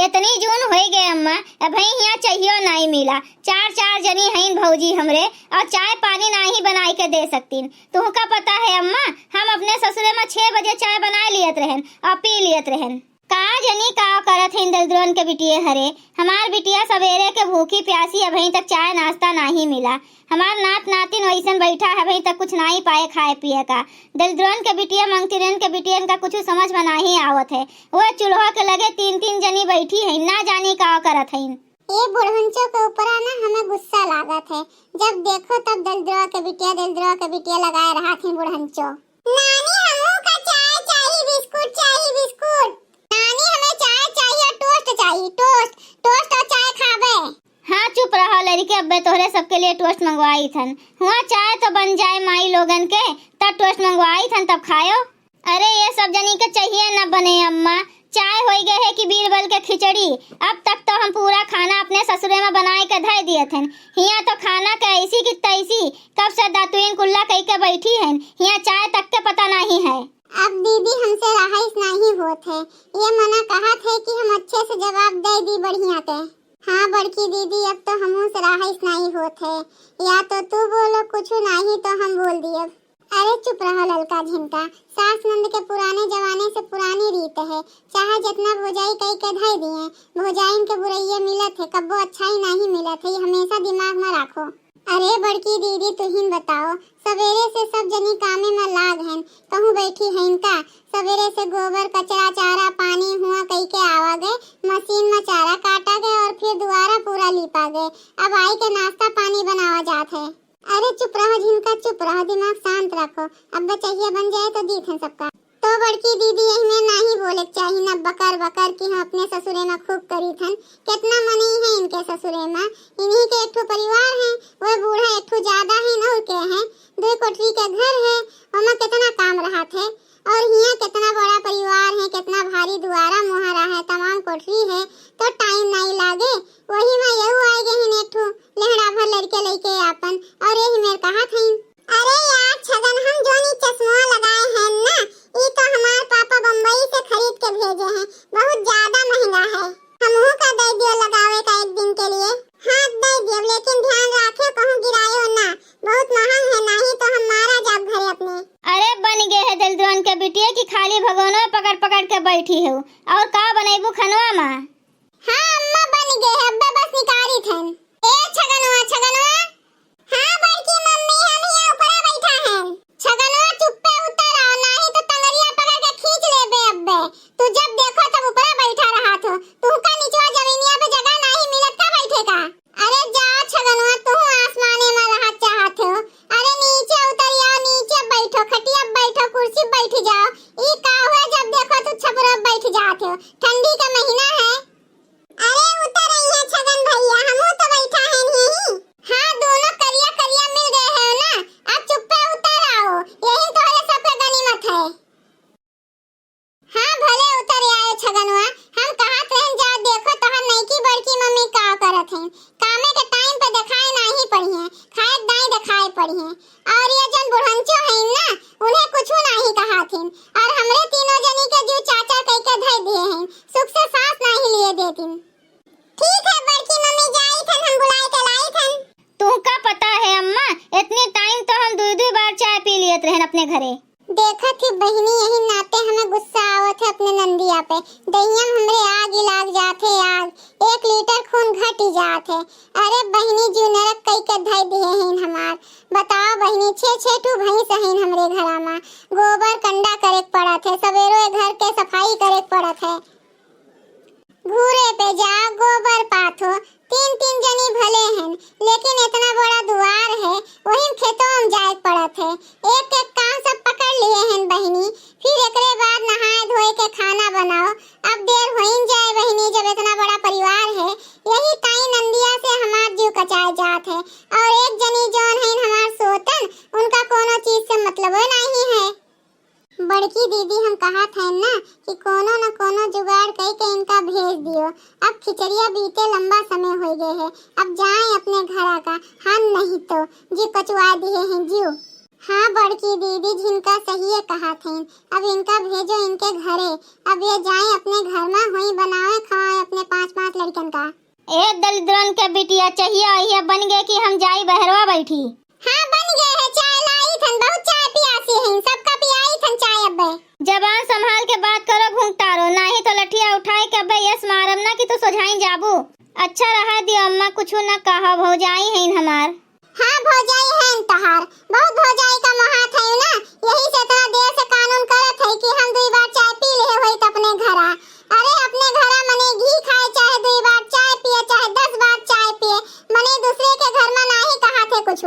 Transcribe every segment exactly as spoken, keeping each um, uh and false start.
इतनी जून होई गए अम्मा, अबहीं हियाँ चाहियो नाहीं मिला। चार चार जनी हईन भौजी हमरे, और चाय पानी नाहीं बनाई के दे सकतीन। तुहका पता है अम्मा, हम अपने ससुरे मा छह बजे चाय बनाए लियत रहन और पी लियत रहन। का जनी का करत हईन दरिद्रन के बिटिये हरे। हमार बिटिया सबेरे के भूखी प्यासी अबहीं तक चाय नाश्ता नाहीं मिला। हमार नात नातिन वइसन बैठा है, अबहीं तक कुछ नाहीं पाए खाए पिए का। दरिद्रन के बिटिया, मंगतिरन के बिटियन का कुछ समझ मा नाहीं आवत है। वो चूल्हा के लगे तीन तीन जनी बैठी है, ना जानी का करत हईन। ए बुढ़ंचो के ऊपरा ना हमें गुस्सा लागत है। जब देखो तब दरिद्रवा के बिटिया, दरिद्रवा के बिटिया लगाए रहत हईन बुढ़ंचो। नानी, हमहू का चाय चाही, बिस्कुट चाही, बिस्कुट। नानी, हमें चाय चाही और टोस्ट चाही, टोस्ट, टोस्ट और चाय खाबे। हाँ, चुप रहो लड़के, अब्बे तोहरे सबके लिए टोस्ट मंगवाई थन। हुआ चाय तो बन जाए माई लोगन के, तब टोस्ट मंगवाई थन, तब खायो। अरे, ये सब जनी के चाहिए न बने अम्मा, चाय होई गए है कि बीरबल के खिचड़ी। अब तक तो हम पूरा खाना अपने ससुरे मा बनाए के धर दिए थन। हियाँ तो खाना के ऐसी की तैसी, कब से दातुइन कुल्ला कई के बैठी हन, हियाँ चाय तक के पता नाहीं है। अब दीदी हमसे रहाइस नाहीं होत है, ये मना कहत है कि हम अच्छे से जवाब दे दी बढ़िया के। हाँ बड़की दीदी, अब तो हमहू से रहाइस नाहीं होत है, या तो तू बोलो कुछ, नाहीं तो हम बोल दियब। अरे चुप रहो ललका झिनका, सास नंद के पुराने जमाने से पुरानी रीत है, चाहे जितना भौजाई कई के धई दिए, भौजाइन के बुरइये मिलत है, कब्बो अच्छाई नाहीं मिलत है, ये हमेशा दिमाग मा राखो। अरे बड़की दीदी, तुहिन बताओ, सबेरे से सब जनी कामे मा लाग हन, कहूँ बैठी हइन का? सबेरे से गोबर, कचरा, चारा, पानी हुआ कई के आवा गए, मशीन मा चारा काटा गए और फिर दुआरा पूरा लीपा गए। अब आई के नाश्ता पानी बनावा जात है। अरे चुप रहो झिनका, चुप रहो, दिमाग शांत रखो। अब बचहिया बन जाए तो दीथन सबका। तो बड़की दीदी, यही में नाहीं बोले के चाही ना, बकर बकर कि हम अपने ससुरे मा खूब करी थन। कितना मनई है इनके ससुरे मा, इन्हीं के एक ठो परिवार है, वो बूढ़ा एक ठो ज्यादा है, और के है, दो कोठरी के घर है, ओमा कितना काम रहत है। और हियाँ कितना बड़ा परिवार है, कितना भारी दुआरा मोहरा है, तमाम कोठरी है, तो टाइम नाहीं लागे। वही मा यहू आए गए हैं एक ठो लेहड़ा भर लड़के लइके आपन, और यही मेर कहा थईन। अरे यार छगन, हम जोन ई चश्मा लगाए हैं ना, ई तो हमार पापा बम्बई से खरीद के भेजे हैं, बहुत ज्यादा महंगा है। हमहू का दे दियो लगावे का एक दिन के लिए। हाँ दे दियो, लेकिन ध्यान राखे कहूँ गिरायो ना, बहुत महंग है, नाहीं तो हम मारा जाब घरे अपने। अरे बन गए है दलिद्रन के बिटिया कि खाली भगवानो पकड़ पकड़ के बैठी हो, और का बनैबू खनवा मा? हाँ अम्मा बन गए है, अब्बे बस निकारी थन। ए छगनवा, छगनवा। हाँ बड़की मम्मी, हम हियाँ ऊपरा बैठा हैं। छगनवा चुप्पे उतर आओ, नाहीं तो टंगरिया पकड़ के खींच लेबे अब्बे। तू जब देखो तब ऊपरा बैठा रहत हो, तुहका निचवा जमीनिया पे जगह नाहीं मिलत का बैठे का? अरे जा छगनवा, तुहू आसमाने मा रहत चाहत हो। अरे नीचे उतर आओ, नीचे बैठो, खटिया बैठो, कुर्सी बैठ जाओ। ई का हुआ, जब देखो तू छपरा बैठ जात हो, ठंडी का महीना है। अरे उतर आई है छगन भैया, हमहू तो बैठा है यहीं। हाँ, दोनों करिया करिया मिल गए हो ना, अब चुप्पे उतर आओ, यही तोहरे सबके गनीमत है। हाँ, भले उतर आए छगनवा, हम कहत रहन जा, देखो तोहर नईकी बड़की मम्मी का करत हैं, कामे के टाइम पे देखाए नाहीं पड़िहैं, खाए दाई देखाए पड़िहैं। और ये जन बुढ़ंचो हैं ना, उन्हें कुछ नाहीं कहाथिन, और हमरे तीनों जनी के जीव चाचा कह के धर दिए हैं, सुख से सांस नाहीं लिए देतिन। ठीक है बड़की मम्मी, जाई थन, हम बुलाए के लाई थन। तुहका पता है अम्मा, इतनी टाइम तो हम दुई दुई बार चाय पी लियत रहन अपने घरे। देखत ही बहिनी, यही नाते हमें गुस्सा आवत है अपने नंदिया पे। दहिया में हमरे आग ही लाग जात है, आग। एक लीटर खून घट ही जात है। अरे बहिनी, जीव नरक कई के धई दिए हैं हमार। बताओ बहिनी, छे छे ठू भैंस हैं हमरे घरा मा। गोबर कंडा करे के पड़त है, सवेरो ए घर के सफाई करे के पड़त है। घूरे पे जाओ, गोबर पाथो, तीन तीन जनी भले हैं, लेकिन इतना बड़ा दुआर है, वही में खेतों में जाए के पड़त है। एक एक काम सब पकड़ लिए हैं बहिनी, फिर एकरे बाद नहाए धोए के खाना बनाओ। अब देर होइन जाए बहिनी, जब इतना बड़ा परिवार है। यही ताई नंदिया से हमार जीव कचाए जात है, और एक जनी जौन है हमार सोतन, उनका कोनो चीज से मतलबो नहीं है। बड़की दीदी, हम कहत हैं ना कि कोनो न कोनो जुगाड़ कई के इनका भेज दियो। अब खिचड़िया बीते लंबा समय हो गए है, अब जाए अपने घरा का, हम नहीं तो जी कचुआ दिए हैं जीव। हाँ बड़की दीदी, झिनका सहिए कहत हैं, अब इनका भेजो इनके घरे, अब ये जाए अपने घर मा, होई बनावे खवाए अपने पाँच दलिद्रन के बिटिया, चहिया अहिया बन गए कि हम जाई बहरवा बैठी। हाँ, बन गए है, चाय लाई थन, बहुत चाय पियासी हैं, सबका पियाई थन चाय अब्बे। जबान संभाल के बात करो घुंघटारो, नाही तो लठिया उठाए के अब्बे यस मारब ना कि तू सोझाई जाबू। अच्छा रहा दियो अम्मा, कुछ न कहा, भौजाई हैं हमार। हाँ, भौजाई हैं तहार, बहुत भौजाई का मोहात है ना, यही से इतना देर से कानून करत है कि हम दुई बार चाय पी ले होई त अपने घरा। अरे अपने घरा मने घी खाए चाहे दुई बार चाय पिए चाहे दस बार चाय पिए, मने दूसरे के घर में नाही कहा थे कुछ।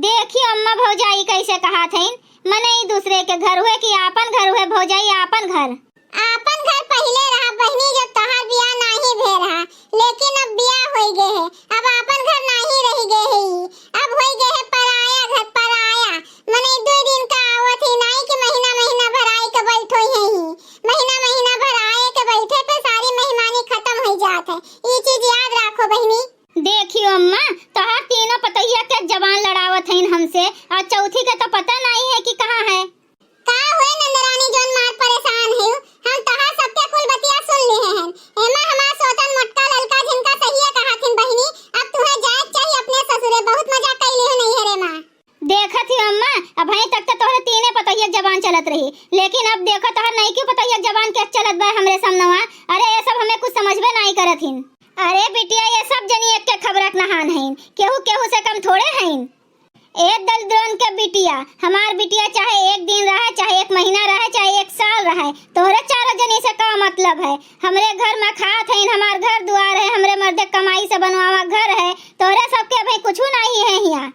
देखियो अम्मा भौजाई कैसे कहा थे, मने ई दूसरे के घर हुए कि आपन घर हुए भौजाई आपन घर। आपन घर पहिले रहा बहिनी, जब तोहार बियाह नाही भे रहा, लेकिन अब बियाह होई गए है, अब आपन घर नाही रही गए है, ई अब होई गए है पराया घर, पराया। मने दो दिन का आवत ही नाही कि महीना महीना भर आई के बैठो ही है, ई महीना महीना भर आए के बैठे पे सारी मेहमानी खत्म हो जात है। ई चीज याद रखो बहिनी। देखियो अम्मा, तोहार तीनों पतोहिया के जबान लड़ावत हईन हमसे, और चौथी के तो पता नाही है कि कहाँ है। का हुए नंदरानी, जौन मार परेशान हिउ? हम तहार सबके कुल बतिया सुन लिहे हन। एमा हमार सोचन मोटका ललका झिनका सहिए कहाथिन बहिनी, अब तुहे जाए के चाही अपने ससुरे, बहुत मजा कइले हो नैहरे मा। देखत ही अम्मा, अबहीं तक तो तोहरे तीने पतोहिया के जबान चलत रही, लेकिन अब देखो तोहर नईकी पतोहिया के जबान के चलत बा हमरे सामनवा। अरे ये सब हमें कुछ समझबे नाई करत हिन। अरे बिटिया, ये सब जनी एक के खबरक नहान हईन, केहू केहू से कम थोड़े हईन। ए दलिद्रन के बिटिया, हमार बिटिया चाहे एक दिन रहे, चाहे एक महीना रहे, चाहे एक साल रहे, तोहरे चारों जनी से का मतलब है? हमरे घर में खात हईन, हमार घर दुआर है, हमरे मर्दे कमाई से बनवावा घर है, तोहरे सबके अबहीं कुछ नाही है हियाँ।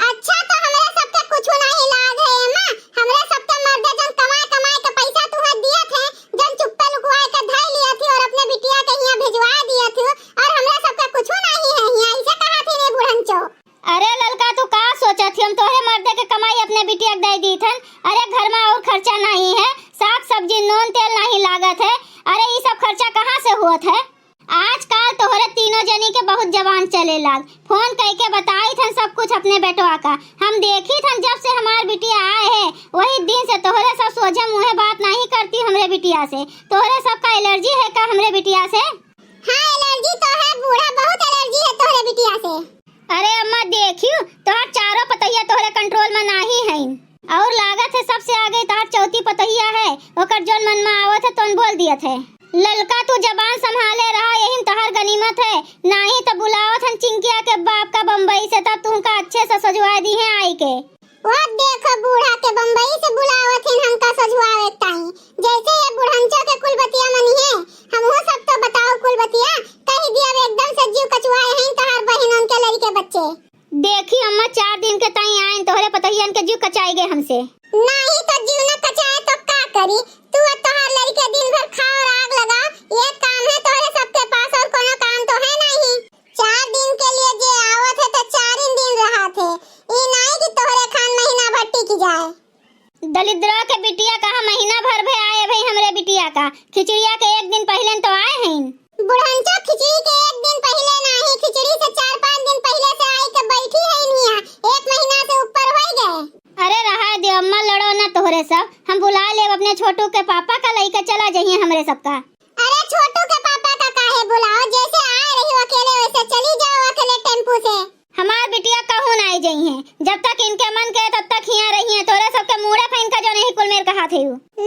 अच्छा, तो हमरे सबके कुछ नाही लाग है एमा? हमरे सबके मर्दे जौन कमाए कमाए के पैसा तुहे दियत है, जौन चुप्पे लुकवाए के धई लियत ही और अपने बिटिया के हियाँ भिजवाए दियत ही, और हमरे सबके कुछ नाही है हियाँ, ऐसे कहा थी रे बुढ़नचो। अरे ललका, तू का सोचत ही? हम तोहरे मर्दे के कमाई अपने बिटिया के दे दीत हन। अरे घर में और खर्चा नाही है, साग सब्जी, नून तेल नाही लागत है। अरे ई सब खर्चा कहाँ से हुअत है? आजकल तोहरे तीनों जनी के बहुत जबान चले लाग। फोन कइके बताई थन सब कुछ अपने बेटवा का। हम देखी थन जब से हमार बिटिया आए है, वही दिन से तोहरे सब सोझे मुँहे बात नाही करती हमरे बिटिया से। तोहरे सब का एलर्जी है का हमरे बिटिया से? हाँ, एलर्जी तो है बूढ़ा, बहुत एलर्जी है तोहरे बिटिया से। अरे अम्मा, देखियो, तोहार चारों पतोहिया तोहरे कंट्रोल में नाही हईन। और लागत है सबसे आगे तोहार चौथी पतोहिया है, ओकर जौन मन में आवत है तौन बोल दियत है। ललका, तू जबान संभाले रहा, यही में तोहार गनीमत है, नाही तो बुलावत हन चिंकिया के बाप का बम्बई से, तब तुमका अच्छे से सजवा दी है आई के। वो देखो बूढ़ा के बम्बई से बुलावत हिन हमका सजवावे ताई। जैसे ये बुढ़नचो के कुल बतिया मनिहे, हमहू सब तो बताओ कुल बतिया, कही दिया अब एकदम से जीव कचुआए हैं तोहार बहिनन के लड़के बच्चे। देखी अम्मा, चार दिन के ताई आइन, तोहरे पतोहियन के जीव कचाई गए हमसे। नाही तो जीव न कचाए तो का करी, तू और तोहार लड़के दिन भर खाओ और आग लगाओ, ये काम है तोहरे सबके पास, और कोनो काम तो है नाही। चार दिन के लिए जे आवत है तो चार ही दिन रहत है, ई नाही कि तोहरे खान महीना भर टिक जाए। दलिद्रा के बिटिया कहाँ महीना भर भे आए भाई हमरे बिटिया का, खिचड़िया के एक दिन पहिले तो आए हैं। बुढ़नचो खिचड़ी के एक दिन पहिले नाही, खिचड़ी से चार पाँच दिन पहिले से आई के बैठी है इनिया, एक महीना से ऊपर हो गए। अरे रहा दे अम्मा, लड़ो ना तोहरे सब, हम बुला लेब अपने छोटू के पापा का, लइके चला जइहे हमरे सबका। अरे छोटू के पापा का काहे बुलाओ, जैसे आए रही अकेले वैसे चली जाओ अकेले टेम्पू से। हमार बिटिया कहूँ नाई जइहे, जब तक इनके मन के तब तक हियाँ रहिए, तोरे सबके मूड़े पे इनका जो नहीं कुल मेर कहा थे।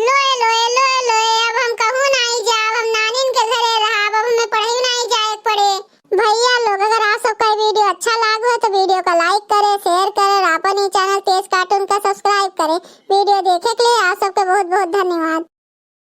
लोए लोए लोए लोए, अब हम कहूँ नाई जाब, हम नानिन के घरे रहब, अब हमें पढ़े नाई जाए के पड़े। भैया लोग, अगर आप सबका ये वीडियो अच्छा लागो है तो वीडियो का लाइक करें, शेयर करें और अपन ही चैनल तेज कार्टून का सब्सक्राइब करें। वीडियो देखे के लिए आप सबका बहुत बहुत धन्यवाद।